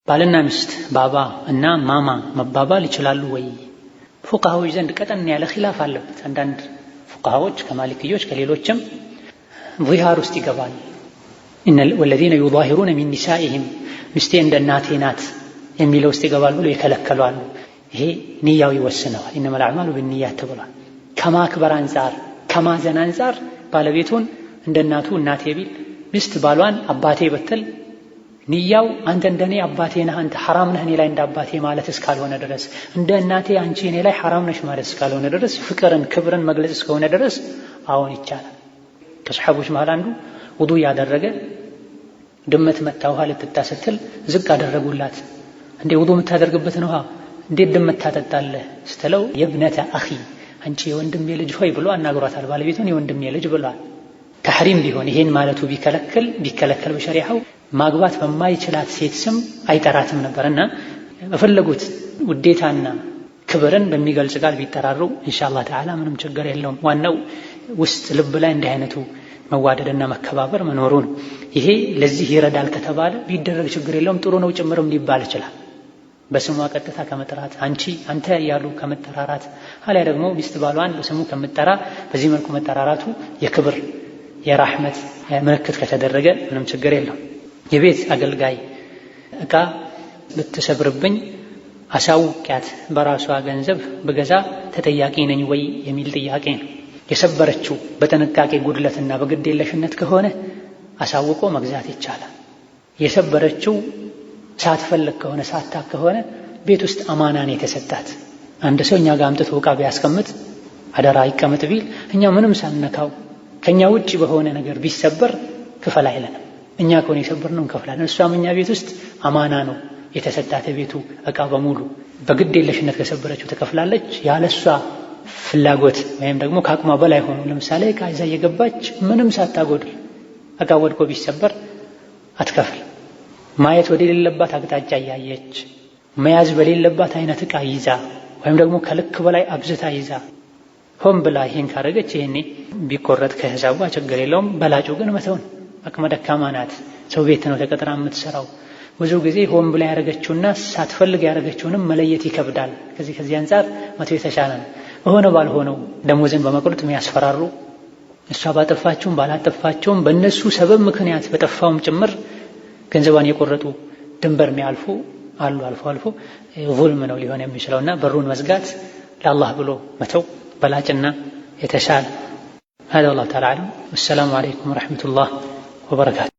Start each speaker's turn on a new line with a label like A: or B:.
A: ባልና ሚስት ባባ እና ማማ መባባል ይችላሉ ወይ? ፉቃሃዎች ዘንድ ቀጠን ያለ ኺላፍ አለበት። አንዳንድ ፉቃሃዎች ከማሊክዮች ከሌሎችም ዚሃር ውስጥ ይገባል። والذين يظاهرون من نسائهم ሚስቴ እንደ እናቴ ናት የሚለው ውስጥ ይገባል ብሎ የከለከሉ አሉ። ይሄ ንያው ይወስነዋል። إنما الأعمال بالنيات ተብሏል። ከማክበር አንጻር ከማዘን አንጻር ባለቤቱን እንደ እናቱ እናቴ ቢል፣ ሚስት ባሏን አባቴ ብትል ንያው አንተ እንደኔ አባቴ ነህ፣ አንተ ሐራም ነህ እኔ ላይ እንደ አባቴ ማለት እስካልሆነ ድረስ፣ እንደ እናቴ አንቺ እኔ ላይ ሐራም ነሽ ማለት እስካልሆነ ድረስ፣ ፍቅርን ክብርን መግለጽ እስከሆነ ድረስ አዎን ይቻላል። ከሰሓቦች መሃል አንዱ ውዱ ያደረገ ድመት መታ ውሃ ልትጠጣ ስትል ዝቅ አደረጉላት። እንዴ ውዱ የምታደርግበትን ውሃ እንዴት ድመት ታጠጣለህ ስትለው يا ابنة أخي አንቺ የወንድሜ ልጅ ሆይ ብሎ አናግሯታል። ባለቤቱን የወንድሜ ልጅ ብሏል። ተሕሪም ቢሆን ይሄን ማለቱ ቢከለከል በሸሪዓው ማግባት በማይችላት ሴት ስም አይጠራትም ነበርና በፈለጉት ውዴታና ክብርን በሚገልጽ ቃል ቢጠራሩ ኢንሻአላህ ተዓላ ምንም ችግር የለውም። ዋናው ውስጥ ልብ ላይ እንዲህ አይነቱ መዋደድና መከባበር መኖሩ ነው። ይሄ ለዚህ ይረዳል ከተባለ ቢደረግ ችግር የለውም፣ ጥሩ ነው ጭምርም ሊባል ይችላል። በስሟ ቀጥታ ከመጥራት አንቺ አንተ እያሉ ከመጠራራት፣ አሊያ ደግሞ ሚስት ባሏን በስሙ ከምጠራ በዚህ መልኩ መጠራራቱ የክብር የራህመት ምልክት ከተደረገ ምንም ችግር የለውም። የቤት አገልጋይ እቃ ብትሰብርብኝ አሳውቂያት በራሷ ገንዘብ ብገዛ ተጠያቂ ነኝ ወይ የሚል ጥያቄ ነው። የሰበረችው በጥንቃቄ ጉድለትና በግዴለሽነት ከሆነ አሳውቆ መግዛት ይቻላል። የሰበረችው ሳትፈልግ ከሆነ ሳታክ ከሆነ ቤት ውስጥ አማናን የተሰጣት አንድ ሰው እኛ ጋር አምጥቶ ዕቃ ቢያስቀምጥ አደራ ይቀመጥ ቢል እኛ ምንም ሳንነካው ከኛ ውጭ በሆነ ነገር ቢሰበር ክፈል አይለንም። እኛ ከሆነ የሰበርነው እንከፍላለን። እሷም እኛ ቤት ውስጥ አማና ነው የተሰጣት ቤቱ ዕቃ በሙሉ በግድ የለሽነት ከሰበረችው ትከፍላለች። ያለሷ ፍላጎት ወይም ደግሞ ከአቅሟ በላይ ሆኖ ለምሳሌ ዕቃ ይዛ እየገባች ምንም ሳታጎድል ዕቃ ወድቆ ቢሰበር አትከፍል። ማየት ወደሌለባት አቅጣጫ እያየች መያዝ በሌለባት አይነት ዕቃ ይዛ ወይም ደግሞ ከልክ በላይ አብዝታ ይዛ ሆን ብላ ይሄን ካረገች ይሄኔ ቢቆረጥ ከሂሳቧ ችግር የለውም። በላጩ ግን መተውን። አቅመ ደካማ ናት። ሰው ቤት ነው ተቀጥራ የምትሰራው። ብዙ ጊዜ ሆን ብላ ያደረገችውና ሳትፈልግ ያደረገችውንም መለየት ይከብዳል። ከዚህ አንጻር መተው የተሻለ ነው። በሆነ ባልሆነው ደሞዝን በመቁረጥ የሚያስፈራሩ እሷ ባጠፋችውም ባላጠፋችውም በእነሱ ሰበብ ምክንያት በጠፋውም ጭምር ገንዘቧን የቆረጡ ድንበር የሚያልፉ አሉ። አልፎ አልፎ ዙልም ነው ሊሆን የሚችለውና በሩን መዝጋት ለአላህ ብሎ መተው በላጭና የተሻለ። هذا والله تعالى أعلم። والسلام عليكم ورحمة الله وبركاته።